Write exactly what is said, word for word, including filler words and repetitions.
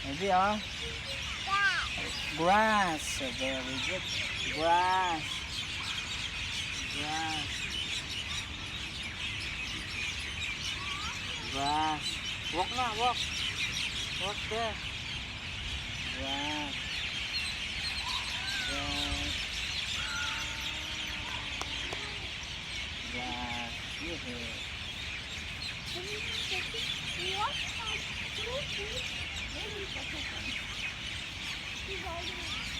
Maybe, oh. Grass. So, very good. Grass. Grass. Grass. Walk na, walk. Walk there. Grass. Grass. Grass. Yeah.